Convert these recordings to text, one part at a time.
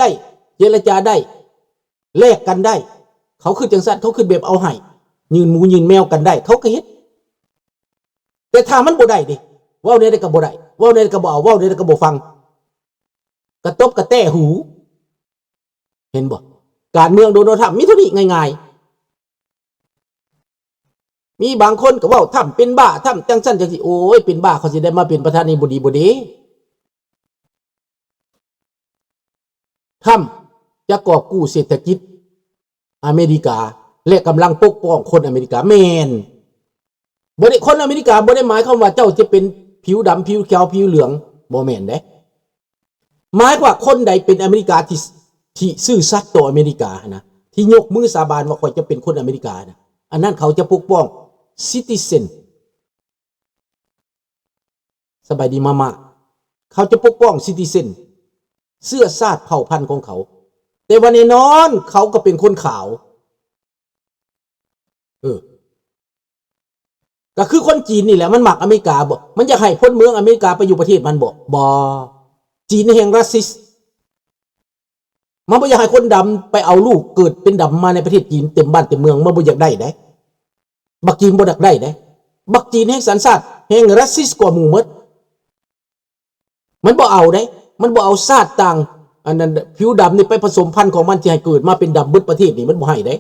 ໄດ້ ເຈລະຈາໄດ້ ແລກກັນໄດ້ ເຂົາຄິດຈັ່ງຊັ້ນ ເຂົາຄິດແບບເອົາໃຫ້ ຍື່ນໝູຍື່ນແມວກັນໄດ້ ເຂົາກໍເຮັດ. ແຕ່ຖ້າມັນບໍ່ໄດ້ເດ້ ເວົ້າແນວໃດກໍບໍ່ໄດ້ ເວົ້າແນວໃດກໍບໍ່ເອົາ ເວົ້າແນວໃດກໍບໍ່ຟັງ ກະຕົບກະແຕ້ຫູ. ເຫັນບໍ່? ການເມືອງໂດນັລ ທຣຳ ມີເທົ່ານີ້ງ່າຍໆ. ມີບາງຄົນກໍເວົ້າ ທຣຳເປັນບ້າ ທຣຳຈັ່ງຊັ້ນຈັ່ງຊີ້. ໂອ້ຍ ເປັນບ້າ ເຂົາຊິໄດ້ມາເປັນປະທານາທິບໍດີບໍ່ເດ? ທຣຳຈະກອບກູ້ເສດຖະກິດອາເມລິກາ ແລະ ກຳລັງປົກປ້ອງຄົນອາເມລິກາ. ແມ່ນ. ບໍ່ໄດ້ ຄົນອາເມລິກາບໍ່ໄດ້ໝາຍຄວາມວ່າເຈົ້າຈະເປັນຜິວດຳ ຜິວຂຽວ ຜິວເຫຼືອງ ບໍ່ແມ່ນເດ້. ໝາຍຄວາມວ່າຄົນໃດເປັນອາເມລິກາທີ່ ທີ່ຊື່ສັດຕໍ່ອາເມລິກາຫັ້ນນະ ທີ່ຍົກມືສາບານວ່າຂ້ອຍຈະເປັນຄົນອາເມລິການະ ອັນນັ້ນເຂົາຈະປົກປ້ອງ citizen. ສະບາຍດີມາມາ. ເຂົາຈະປົກປ້ອງ citizen ເຊື້ອຊາດເຜົ່າພັນຂອງເຂົາ. ແຕ່ວ່າແນ່ນອນເຂົາກໍເປັນຄົນຂາວ. ເອີ ກໍຄືຄົນຈີນນີ້ແຫຼະ ມັນມັກອາເມລິກາບໍ? ມັນຢາກໃຫ້ພົນເມືອງອາເມລິກາໄປຢູ່ປະເທດມັນບໍ? ບໍ່. ຈີນແຮ່ງ racist. ມັນບໍ່ຢາກໃຫ້ຄົນດຳໄປເອົາລູກເກີດເປັນດຳມາໃນປະເທດຈີນເຕັມບ້ານເຕັມເມືອງ ມັນບໍ່ຢາກໄດ້ເດ້. ບັກຈີນບໍ່ຢາກໄດ້ເດ້. ບັກຈີນແຮ່ງສັນຊາດ ແຮ່ງ racist ກວ່າໝູ່ໝົດ. ມັນບໍ່ເອົາເດ້. ມັນບໍ່ເອົາຊາດຕ່າງ ອັນນັ້ນ ຜິວດຳນີ້ໄປປະສົມພັນຂອງມັນ ຊິໃຫ້ເກີດມາເປັນດຳເບິດປະເທດນີ້ ມັນບໍ່ໃຫ້ເດ້.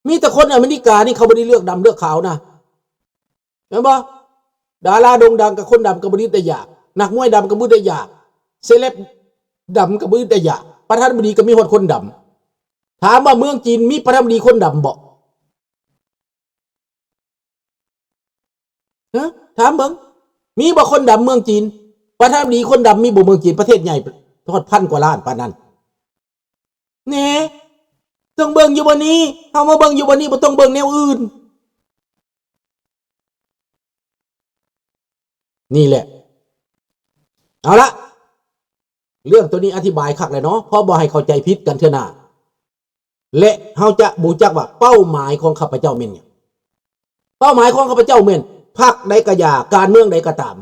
ມີແຕ່ຄົນອາເມລິການີ້ ເຂົາບໍ່ໄດ້ເລືອກດຳເລືອກຂາວນະ. ແມ່ນບໍ່? ດາລາໂດ່ງດັງກັບຄົນດຳກໍບໍ່ໄດ້ຢາກ, ນັກມວຍດຳກໍບໍ່ໄດ້ຢາກ, ເຊເລັບດຳກໍບໍ່ໄດ້ຢາກ, ປະທານາທິບໍດີກໍມີຮອດຄົນດຳ. ຖາມວ່າເມືອງຈີນມີປະທານາທິບໍດີຄົນດຳບໍ່? ຮະ? ຖາມເບິ່ງ, ມີບໍ່ຄົນດຳເມືອງຈີນ? ປະທານາທິບໍດີຄົນດຳມີບໍ່ເມືອງຈີນ? ປະເທດໃຫຍ່ຮອດພັນກວ່າລ້ານປານນັ້ນ. ແນ່ ຕ້ອງເບິ່ງຢູ່ບ່ອນນີ້, ເຮົາມາເບິ່ງຢູ່ບ່ອນນີ້, ບໍ່ຕ້ອງເບິ່ງແນວອື່ນ. ນີ້ແຫຼະ. ເອົາລະ, ເລື່ອງໂຕນີ້ອະທິບາຍຄັກແລ້ວເນາະ, ເພາະບໍ່ໃຫ້ເຂົ້າໃຈຜິດກັນເທື່ອໜ້າ ແລະ ເຮົາຈະບໍ່ຮູ້ຈັກວ່າເປົ້າໝາຍຂອງຂ້າພະເຈົ້າແມ່ນຫຍັງ. ເປົ້າໝາຍຂອງຂ້າພະເຈົ້າແມ່ນ ພັກໃດກໍຢ່າ, ການເມືອງໃດກໍຕາມ,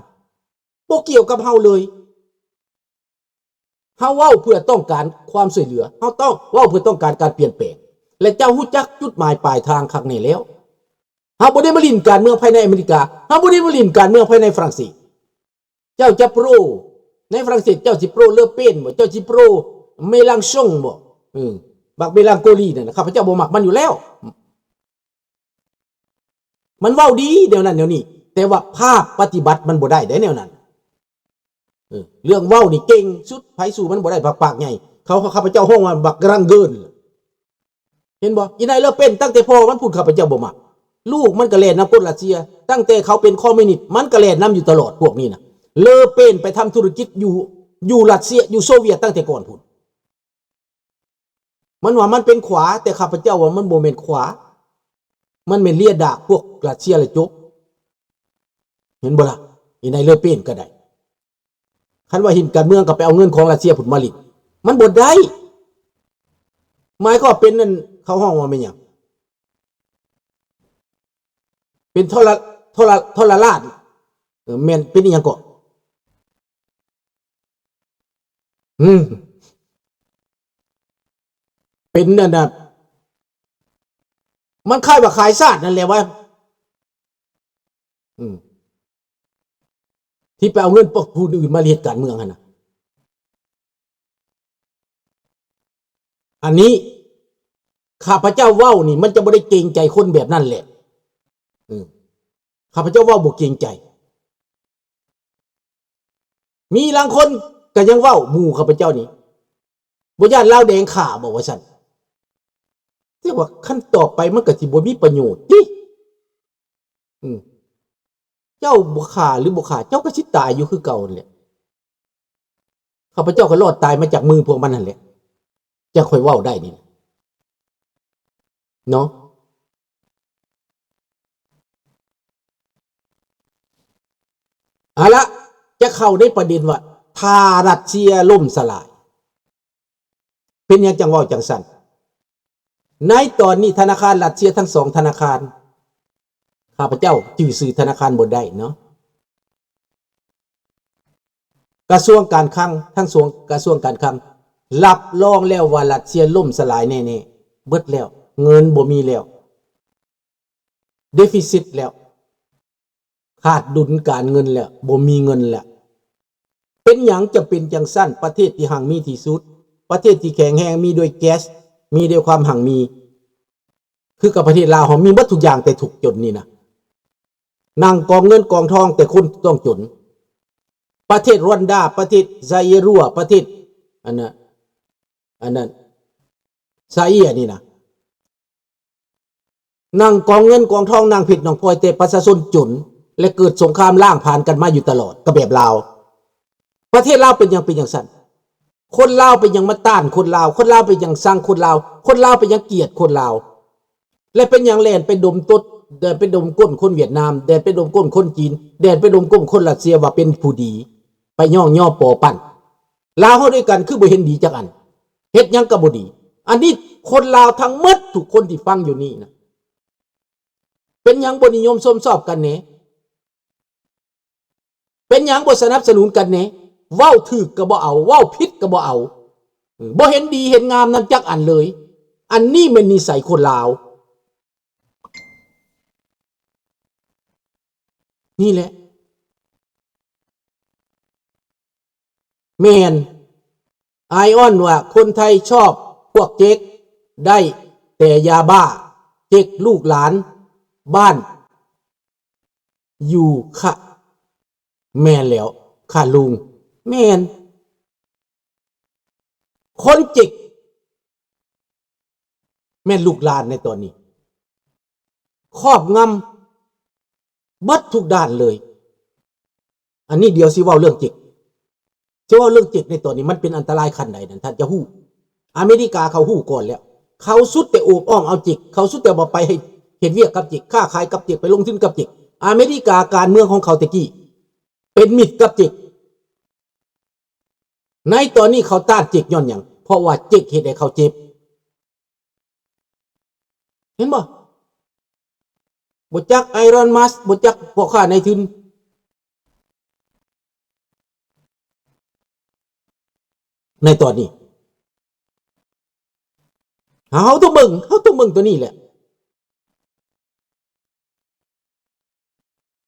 ບໍ່ກ່ຽວກັບເຮົາເລີຍ. ເຮົາເວົ້າເພື່ອຕ້ອງການຄວາມຊ່ວຍເຫຼືອ, ເຮົາຕ້ອງເວົ້າເພື່ອຕ້ອງການການປ່ຽນແປງ ແລະ ເຈົ້າຮູ້ຈັກຈຸດໝາຍປາຍທາງຄັກແນ່ແລ້ວ. ເຮົາບໍ່ໄດ້ມາຫຼິ້ນການເມືອງພາຍໃນອາເມລິກາ, ເຮົາບໍ່ໄດ້ມາຫຼິ້ນການເມືອງພາຍໃນຝຣັ່ງເສດ. ເຈົ້າຈະໂປຣໃນຝຣັ່ງເສດ, ເຈົ້າຊິໂປຣເລອເປນບໍ? ເຈົ້າຊິໂປຣເມລາງຊົງບໍ? ເອີ, ບັກເມລາງໂກລີນັ້ນນະ, ຂ້າພະເຈົ້າບໍ່ມັກມັນຢູ່ແລ້ວ. ມັນເວົ້າດີແນວນັ້ນແນວນີ້, ແຕ່ວ່າພາກປະຕິບັດມັນບໍ່ໄດ້ເດ້ແນວນັ້ນ. ເອີ, ເລື່ອງເວົ້ານີ້ເກັ່ງສຸດ, ໃຜສູ້ມັນບໍ່ໄດ້, ປາກ, ປາກໃຫຍ່. ເຂົາ, ເຂົາ, ຂ້າພະເຈົ້າຮ້ອງວ່າບັກຣັງເກີນ. ເຫັນບໍ່? ອີນາຍເລອເປັນ, ຕັ້ງແຕ່ພໍ່ມັນພຸ້ນ ຂ້າພະເຈົ້າບໍ່ມັກ. ລູກມັນກໍແລ່ນນຳກົດຣັດເຊຍ, ຕັ້ງແຕ່ເຂົາເປັນຄອມມິວນິດ ມັນກໍແລ່ນນຳຢູ່ຕະຫຼອດ, ພວກນີ້ນະ. ເລອເປັນໄປທຳທຸລະກິດຢູ່, ຢູ່ຣັດເຊຍ, ຢູ່ໂຊວຽດຕັ້ງແຕ່ກ່ອນພຸ້ນ. ມັນວ່າມັນເປັນຂວາ, ແຕ່ຂ້າພະເຈົ້າວ່າມັນບໍ່ແມ່ນຂວາ, ມັນແມ່ນເລຍດາກພວກຣັດເຊຍແລ້ວຈົບ. ເຫັນບໍ່ລະ? ອີນາຍເລອເປັນກໍໄດ້. ຄັນວ່າຫຼິ້ນການເມືອງກໍໄປເອົາເງິນຂອງຣັດເຊຍພຸ້ນມາຫຼິ້ນ. ມັນບໍ່ໄດ້. ໝາຍຄວາມເປັນນັ້ນ ເຂົາຮ້ອງວ່າແມ່ນຫຍັງ? ເປັນທໍລະ, ທໍລະ, ທໍລະລາດ. ເອີ, ແມ່ນເປັນອີ່ຫຍັງເກາະ? ອືມ ເປັນອັນນ່າ ມັນຄ້າຍວ່າຂາຍຊາດນັ້ນແຫຼະວ່າ ອືມ ທີ່ໄປເອົາເງິນພວກຜູ້ອື່ນມາເຮັດການເມືອງຫັ້ນນະ. ອັນນີ້ ຂ້າພະເຈົ້າເວົ້ານີ້ ມັນຈະບໍ່ໄດ້ເກງໃຈຄົນແບບນັ້ນແຫຼະ. ເອີ ຂ້າພະເຈົ້າເວົ້າບໍ່ເກງໃຈ. ມີລາງຄົນກໍຍັງເວົ້າ ໝູ່ຂ້າພະເຈົ້ານີ້ ບໍ່ຢ້ານລາວແດງຂ້າບໍວ່າຊັ້ນ. ແຕ່ວ່າຄັນຕອບໄປມັນກໍຊິບໍ່ມີປະໂຫຍດຕິ. ອືມ ເຈົ້າບໍ່ຂ້າຫຼືບໍ່ຂ້າ ເຈົ້າກໍຊິຕາຍຢູ່ຄືເກົ່າຫັ້ນແຫຼະ. ຂ້າພະເຈົ້າກໍລອດຕາຍມາຈາກມືພວກມັນຫັ້ນແຫຼະ ຈັ່ງຄ່ອຍເວົ້າໄດ້ນີ້ເນາະ. ເອົາລະ ຈະເຂົ້າໃນປະເດັນວ່າ ຖ້າຣັດເຊຍລົ້ມສະຫຼາຍ ເປັນຫຍັງຈັ່ງເວົ້າຈັ່ງຊັ້ນ? ໃນຕອນນີ້ທະນາຄານຣັດເຊຍທັງສອງທະນາຄານ ຂ້າພະເຈົ້າຈື່ຊື່ທະນາຄານບໍ່ໄດ້ເນາະ, ກະຊວງການຄັງ ທັງສອງກະຊວງການຄັງ ຮັບຮອງແລ້ວວ່າຣັດເຊຍລົ້ມສະຫຼາຍແນ່ໆ. ເບິດແລ້ວ, ເງິນບໍ່ມີແລ້ວ, ເດຟິຊິດແລ້ວ, ຂາດດຸນການເງິນແລ້ວ, ບໍ່ມີເງິນແລ້ວ. ເປັນຫຍັງຈະເປັນຈັ່ງຊັ້ນ? ປະເທດທີ່ຮັ່ງມີທີ່ສຸດ, ປະເທດທີ່ແຂງແຮງ, ມີດ້ວຍແກັສ, ມີດ້ວຍຄວາມຮັ່ງມີ, ຄືກັບປະເທດລາວເຮົາ ມີເບິດທຸກຢ່າງ ແຕ່ທຸກຈົນນີ້ນະ, ນັ່ງກອງເງິນກອງທອງ ແຕ່ຄົນຕ້ອງຈົນ. ປະເທດຣວນດາ, ປະເທດໄຊເອຣັວ, ປະເທດ ອັນນະ ອັນນັ້ນ ຊາເອຍນີ້ນະ, ນັ່ງກອງເງິນກອງທອງ, ນັ່ງເພັດນັ່ງພລອຍ, ແຕ່ປະຊາຊົນຈົນ ແລະ ເກີດສົງຄາມລ້າງຜານກັນມາຢູ່ຕະຫຼອດ ກໍແບບລາວ. ປະເທດລາວເປັນຫຍັງເປັນຈັ່ງຊັ້ນ? ຄົນລາວເປັນຫຍັງມາຕ້ານຄົນລາວ? ຄົນລາວເປັນຫຍັງຊັງຄົນລາວ? ຄົນລາວເປັນຫຍັງກຽດຄົນລາວ? ແລະ ເປັນຫຍັງແລ່ນໄປດົມຕົດ, ແລ່ນໄປດົມກົ້ນຄົນຫວຽດນາມ, ແລ່ນໄປດົມກົ້ນຄົນຈີນ, ແລ່ນໄປດົມກົ້ນຄົນຣັດເຊຍວ່າເປັນຜູ້ດີ, ໄປຍ້ອງຍໍປໍປັ້ນ. ລາວເຮົາດ້ວຍກັນຄືບໍ່ເຫັນດີຈັກອັນ? ເຮັດຫຍັງກໍບໍ່ດີ. ອັນນີ້ຄົນລາວທັງໝົດທຸກຄົນທີ່ຟັງຢູ່ນີ້ນະ, ເປັນຫຍັງບໍ່ນິຍົມຊົມຊອບກັນແດ່? ເປັນຫຍັງບໍ່ສະໜັບສະໜູນກັນແດ່? ເວົ້າຖືກກໍບໍ່ເອົາ, ເວົ້າຜິດກໍບໍ່ເອົາ, ເອີ ບໍ່ເຫັນດີເຫັນງາມນຳຈັກອັນເລີຍ. ອັນນີ້ແມ່ນນິໄສຄົນລາວ. ນີ້ແຫຼະ ແມ່ນ ໄອອອນວ່າຄົນໄທຊອບພວກເຈັກ ໄດ້ແຕ່ຢາບ້າ, ເຈັກລູກຫຼານບ້ານຢູ່ຄະ ແມ່ນແລ້ວ ຄະລຸງ. ແມ່ນ ຄົນເຈັກ ແມ່ນລູກຫຼານໃນຕອນນີ້ ຄອບງຳເບິດທຸກດ້ານເລີຍ. ອັນນີ້ດຽວຊິເວົ້າເລື່ອງເຈັກ, ຊິເວົ້າເລື່ອງເຈັກໃນຕອນນີ້ ມັນເປັນອັນຕະລາຍຂັ້ນໃດນັ້ນ ທ່ານຈະຮູ້. ອາເມລິກາເຂົາຮູ້ກ່ອນແລ້ວ, ເຂົາສຸດແຕ່ໂອບອ້ອມເອົາເຈັກ, ເຂົາສຸດແຕ່ວ່າໄປເຮັດວຽກກັບເຈັກ, ຄ້າຂາຍກັບເຈັກ, ໄປລົງທຶນກັບເຈັກ. ອາເມລິກາການເມືອງຂອງເຂົາແຕ່ກີ້ເປັນມິດກັບເຈັກ. ໃນຕອນນີ້ເຂົາຕ້ານເຈັກຍ້ອນຫຍັງ? ເພາະວ່າເຈັກເຮັດໃຫ້ເຂົາເຈັບ. ເຫັນບໍ່? ບໍ່ຈັກ Elon Musk, ບໍ່ຈັກພໍ່ຄ້ານາຍທຶນ ໃນຕອນນີ້. ເຮົາຕ້ອງເບິ່ງ, ເຮົາຕ້ອງເບິ່ງຕົວນີ້ແຫຼະ.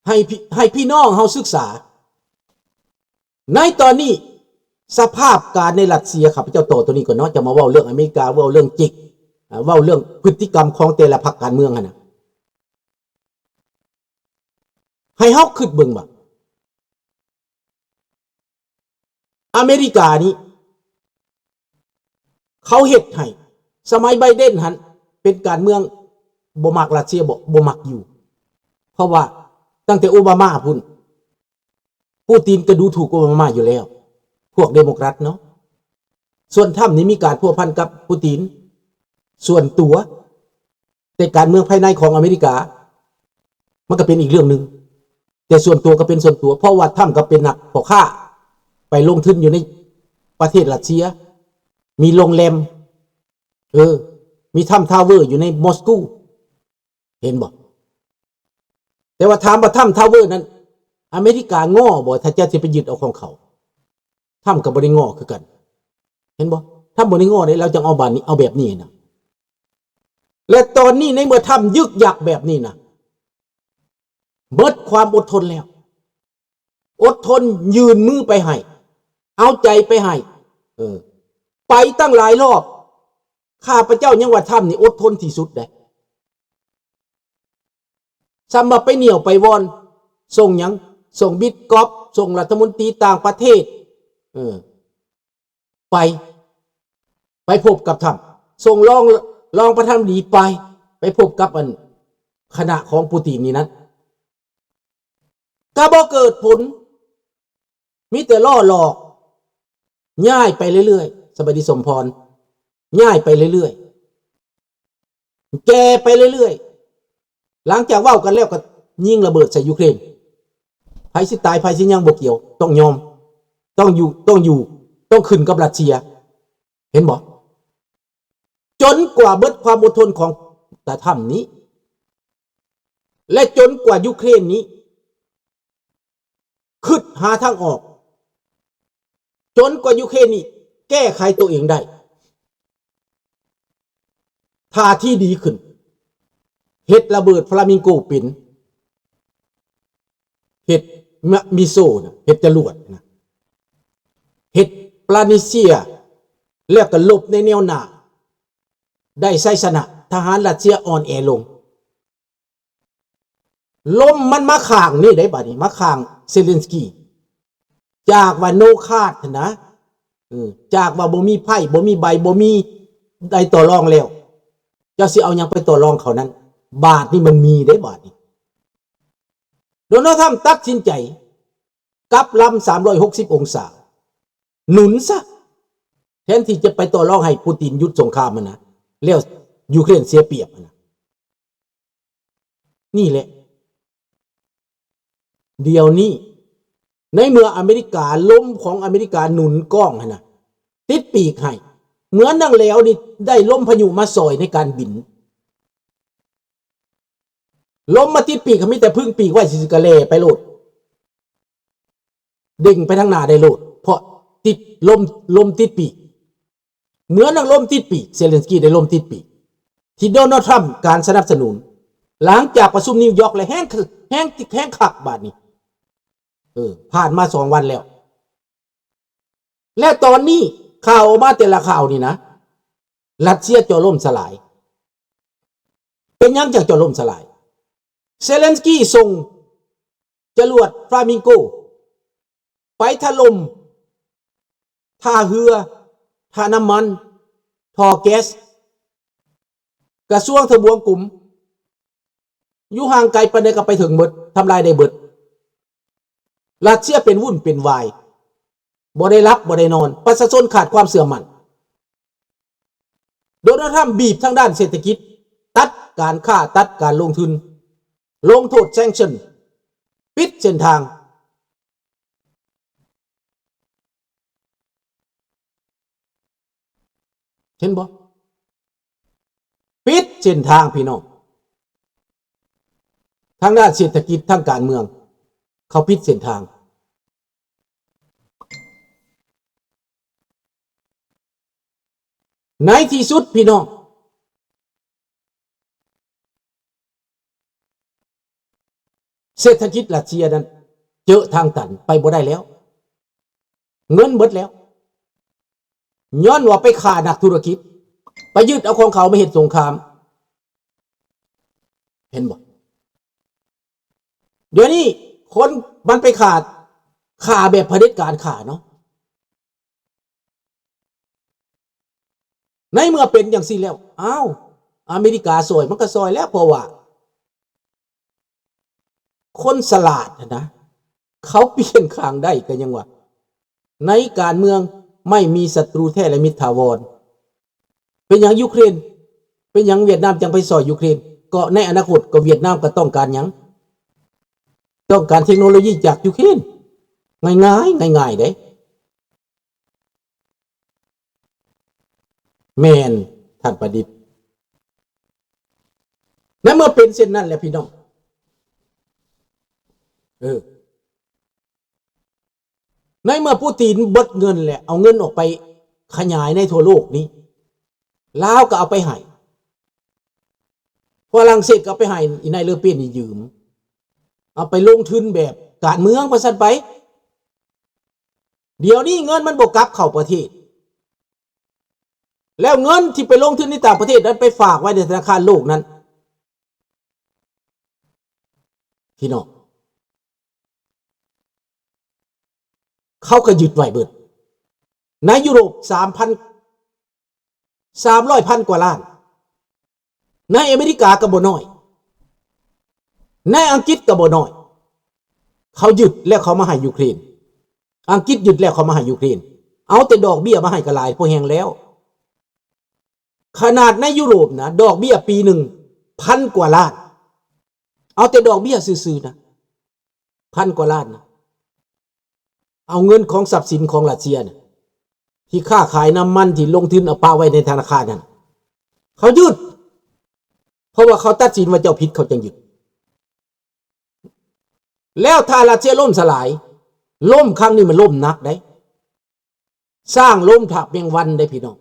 ໃຫ້ພີ່, ໃຫ້ພີ່ນ້ອງເຮົາສຶກສາ. ໃນຕອນນີ້ ສະພາບການໃນຣັດເຊຍ, ຂ້າພະເຈົ້າຕໍ່ຕົວນີ້ກ່ອນເນາະ, ຈະມາເວົ້າເລື່ອງອາເມລິກາ, ເວົ້າເລື່ອງເຈັກ, ເວົ້າເລື່ອງພຶດຕິກຳຂອງແຕ່ລະພັກການເມືອງຫັ້ນນະ. ໃຫ້ເຮົາຄິດເບິ່ງວ່າ ອາເມລິການີ້ ເຂົາເຮັດໃຫ້ ສະໄໝໄບເດັນຫັ້ນ ເປັນການເມືອງ ບໍ່ມັກຣັດເຊຍ ບໍ່, ບໍ່ມັກຢູ່. ເພາະວ່າຕັ້ງແຕ່ໂອບາມາພຸ້ນ ປູຕິນກໍດູຖູກໂອບາມາຢູ່ແລ້ວ, ພວກເດໂມແຄຣດເນາະ. ສ່ວນທຳນີ້ມີການພົວພັນກັບປູຕິນສ່ວນຕົວ, ແຕ່ການເມືອງພາຍໃນຂອງອາເມລິກາ ມັນກໍເປັນອີກເລື່ອງໜຶ່ງ. ແຕ່ສ່ວນຕົວກໍເປັນສ່ວນຕົວ, ເພາະວ່າທຳກໍເປັນນັກພໍ່ຄ້າ ໄປລົງທຶນຢູ່ໃນປະເທດຣັດເຊຍ, ມີໂຮງແຮມ, ເອີ, ມີທຳທາວເວີຢູ່ໃນມອສກູ, ເຫັນບໍ່? ແຕ່ວ່າຖາມວ່າທຳທາວເວີນັ້ນ ອາເມລິກາງໍບໍ່ ຖ້າເຈົ້າຊິໄປຍຶດເອົາຂອງເຂົາ? ທຳກໍບໍ່ໄດ້ງໍຄືກັນ, ເຫັນບໍ່? ທຳບໍ່ໄດ້ງໍເດ້, ລາວຈັ່ງເອົາບາດນີ້, ເອົາແບບນີ້ນະ. ແລະ ຕອນນີ້ໃນເມື່ອທຳຍຶກຍັກແບບນີ້ນະ, ເບິດຄວາມອົດທົນແລ້ວ. ອົດທົນຍື່ນມືໄປໃຫ້, ເອົາໃຈໄປໃຫ້, ເອີ, ໄປຕັ້ງຫຼາຍຮອບ. ຂ້າພະເຈົ້າຍັງວ່າທຳນີ້ອົດທົນທີ່ສຸດເດ້. ສ່ຳວ່າໄປໜ້ຽວໄປວອນ, ສົ່ງຫຍັງ? ສົ່ງບິດກອບ, ສົ່ງລັດຖະມົນຕີຕ່າງປະເທດ, ເອີ, ໄປ, ໄປພົບກັບທຳ, ສົ່ງລອງ, ລອງປະທານາທິບໍດີໄປ, ໄປພົບກັບອັນຄະນະຂອງປູຕິນນີ້ນັ້ນ. ກໍບໍ່ເກີດຜົນ, ມີແຕ່ລໍ້ຫຼອກ, ຍ້າຍໄປເລື້ອຍໆ, ສະບາຍດີສົມພອນ, ຍ້າຍໄປເລື້ອຍໆ, ແກ່ໄປເລື້ອຍໆ. ຫຼັງຈາກເວົ້າກັນແລ້ວກໍຍິງລະເບີດໃສ່ຢູເຄຣນ. ໃຜຊິຕາຍ, ໃຜຊິຍັງບໍ່ກ່ຽວ, ຕ້ອງຍອມ, ຕ້ອງຢູ່, ຕ້ອງຢູ່, ຕ້ອງຂຶ້ນກັບຣັດເຊຍ. ເຫັນບໍ່? ຈົນກວ່າເບິດຄວາມອົດທົນຂອງຕາທຳນີ້ ແລະ ຈົນກວ່າຢູເຄຣນນີ້ຄິດຫາທາງອອກ, ຈົນກວ່າຢູເຄຣນນີ້ ແກ້ໄຂຕົວເອງໄດ້ ທ່າທີດີຂຶ້ນ ເຮັດລະເບີດຟລາມິງໂກເປັນ ເຮັດມະ ມິສເຊລນະ ເຮັດຈະຫຼວດນະ ເຮັດປານິເຊຍ ແລ້ວກໍລົບໃນແນວໜ້າ ໄດ້ໄຊຊະນະ ທະຫານຣັດເຊຍອ່ອນແອລົງ. ລົມມັນມາຂ້າງນີ້ໄດ໋ ບາດນີ້ມາຂ້າງເຊເລັນສກີ ຈາກວ່າໂນຄາດຫັ້ນນະ ເອີ ຈາກວ່າບໍ່ມີໄພ້ ບໍ່ມີໃບ ບໍ່ມີໄດ້ຕໍ່ລອງແລ້ວ ເຈົ້າຊິເອົາຫຍັງໄປຕໍ່ລອງເຂົານັ້ນ? ບາດນີ້ມັນມີເດ້ ບາດນີ້ ໂດນັລທຳຕັດສິນໃຈກັບລຳສາມຮ້ອຍຫົກສິບອົງສາ ໜູນຊະ ແທນທີ່ຈະໄປຕໍ່ລອງໃຫ້ປູຕິນຢຸດສົງຄາມຫັ້ນນະ ແລ້ວຢູເຄຣນເສຍປຽບຫັ້ນນະ. ນີ້ແຫຼະ ດຽວນີ້ ໃນເມື່ອອາເມລິກາ ລົມຂອງອາເມລິກາໜູນກ້ອງຫັ້ນນະ ຕິດປີກໃຫ້ ເໝືອນດັ່ງແລ້ວນີ້ ໄດ້ລົມພາຍຸມາຊ່ອຍໃນການບິນ ລົມມາຕິດປີກ ມີແຕ່ເພິ່ງປີກໄວ້ຊື່ໆ ກະແລ່ໄປໂລດ ເດັ່ງໄປທາງໜ້າໄດ້ໂລດ ເພາະຕິດລົມ ລົມຕິດປີກ ເໝືອນດັ່ງລົມຕິດປີກ ເຊເລັນສກີໄດ້ລົມຕິດປີກ ທີ່ໂດນັລທຣຳການສະໜັບສະໜູນ ຫຼັງຈາກປະຊຸມນິວຢອກແລ້ວ ແຮງ ແຮງ ແຮງຄັກບາດນີ້ ເອີ ຜ່ານມາສອງວັນແລ້ວ ແລະຕອນນີ້ຂ່າວອອກມາແຕ່ລະຂ່າວນີ້ນະ ຣັດເຊຍເຈາະລົ້ມສະຫຼາຍ. ເປັນຫຍັງຈັ່ງຈະລົ້ມສະຫຼາຍ? ເຊເລັນສກີສົ່ງຈະຫຼວດຟລາມິງໂກໄປຖະຫຼົ່ມທ່າເຮືອ, ທ່ານ້ຳມັນ, ທໍ່ແກັສ, ກະຊວງທະບວງກົມ, ຢູ່ຫ່າງໄກປານໃດກໍໄປເຖິງເບິດ, ທຳລາຍໄດ້ເບິດ. ຣັດເຊຍເປັນວຸ້ນເປັນວາຍ, ບໍ່ໄດ້ຫຼັບບໍ່ໄດ້ນອນ, ປະຊາຊົນຂາດຄວາມເຊື່ອໝັ້ນ. ໂດນັລທຣຳບີບທາງດ້ານເສດຖະກິດ, ຕັດການຄ້າ, ຕັດການລົງທຶນ, ລົງໂທດ sanction, ປິດເສັ້ນທາງ. ເຫັນບໍ່? ປິດເສັ້ນທາງພີ່ນ້ອງ, ທາງດ້ານເສດຖະກິດ, ທາງການເມືອງ, ເຂົາປິດເສັ້ນທາງ. ໃນທີ່ສຸດພີ່ນ້ອງ, ເສດຖະກິດຣັດເຊຍນັ້ນເຈີທາງຕັນ, ໄປບໍ່ໄດ້ແລ້ວ, ເງິນເບິດແລ້ວ, ຍ້ອນວ່າໄປຂ້ານັກທຸລະກິດ, ໄປຍຶດເອົາຂອງເຂົາມາເຮັດສົງຄາມ. ເຫັນບໍ່? ດຽວນີ້ຄົນມັນໄປຂ້າ, ຂ້າແບບຜະເດັດການຂ້າເນາະ. ໃນເມື່ອເປັນຈັ່ງຊີ້ແລ້ວ, ອ້າວ, ອາເມລິກາຊ່ອຍ, ມັນກໍຊ່ອຍແລ້ວ, ເພາະວ່າຄົນສະຫຼາດຫັ້ນນະ, ເຂົາປ່ຽນຂ້າງໄດ້ກໍຍັງວ່າ, ໃນການເມືອງໄມ່ມີສັດຕູແທ້ ແລະ ມິດຖາວອນ. ເປັນຫຍັງຢູເຄຣນ, ເປັນຫຍັງຫວຽດນາມຈັ່ງໄປຊ່ອຍຢູເຄຣນ? ກໍໃນອະນາຄົດກໍຫວຽດນາມກໍຕ້ອງການຫຍັງ? ຕ້ອງການເທັກໂນໂລຢີຈາກຢູເຄຣນ. ງ່າຍໆ, ງ່າຍໆເດ້. ແມ່ນ, ທ່ານປະດິດ. ໃນເມື່ອເປັນເຊັ່ນນັ້ນແຫຼະພີ່ນ້ອງ, ເອີ, ໃນເມື່ອປູຕິນເບິດເງິນແລ້ວ, ເອົາເງິນອອກໄປຂະຫຍາຍໃນທົ່ວໂລກນີ້, ລາວກໍເອົາໄປໃຫ້, ຝຣັ່ງເສດກໍເອົາໄປໃຫ້, ອີນາຍເລີເປນນີ້ຢືມ, ເອົາໄປລົງທຶນແບບການເມືອງວ່າຊັ້ນໄປ. ດຽວນີ້ເງິນມັນບໍ່ກັບເຂົ້າປະເທດ, ແລ້ວເງິນທີ່ໄປລົງທຶນໃນຕ່າງປະເທດນັ້ນໄປຝາກໄວ້ໃນທະນາຄານໂລກນັ້ນ, ພີ່ນ້ອງ, ເຂົາກໍຍຶດໄວ້ເບິດ. ໃນຢູໂຣບ ສາມພັນ ສາມຮ້ອຍພັນກວ່າລ້ານ, ໃນອາເມລິກາກໍບໍ່ນ້ອຍ, ໃນອັງກິດກໍບໍ່ນ້ອຍ. ເຂົາຍຶດແລ້ວເຂົາມາໃຫ້ຢູເຄຣນ, ອັງກິດຍຶດແລ້ວເຂົາມາໃຫ້ຢູເຄຣນ, ເອົາແຕ່ດອກເບ້ຍມາໃຫ້ກໍຫຼາຍພໍແຮງແລ້ວ. ຂະໜາດໃນຢູໂຣບນະ, ດອກເບ້ຍປີໜຶ່ງພັນກວ່າລ້ານ, ເອົາແຕ່ດອກເບ້ຍຊື່ໆນະ. ພັນກວ່າລ້ານນະ, ເອົາເງິນຂອງຊັບສິນຂອງຣັດເຊຍນະ, ທີ່ຄ້າຂາຍນ້ຳມັນ, ທີ່ລົງທຶນເອົາປະໄວ້ໃນທະນາຄານນັ້ນ, ເຂົາຍຶດ, ເພາະວ່າເຂົາຕັດສິນວ່າເຈົ້າຜິດ, ເຂົາຈຶ່ງຍຶດ. ແລ້ວຖ້າຣັດເຊຍລົ້ມສະຫຼາຍ, ລົ້ມຄັ້ງນີ້ມັນລົ້ມໜັກເດ້. ຊ້າງລົ້ມທາບແມງວັນເດ້ພີ່ນ້ອງ.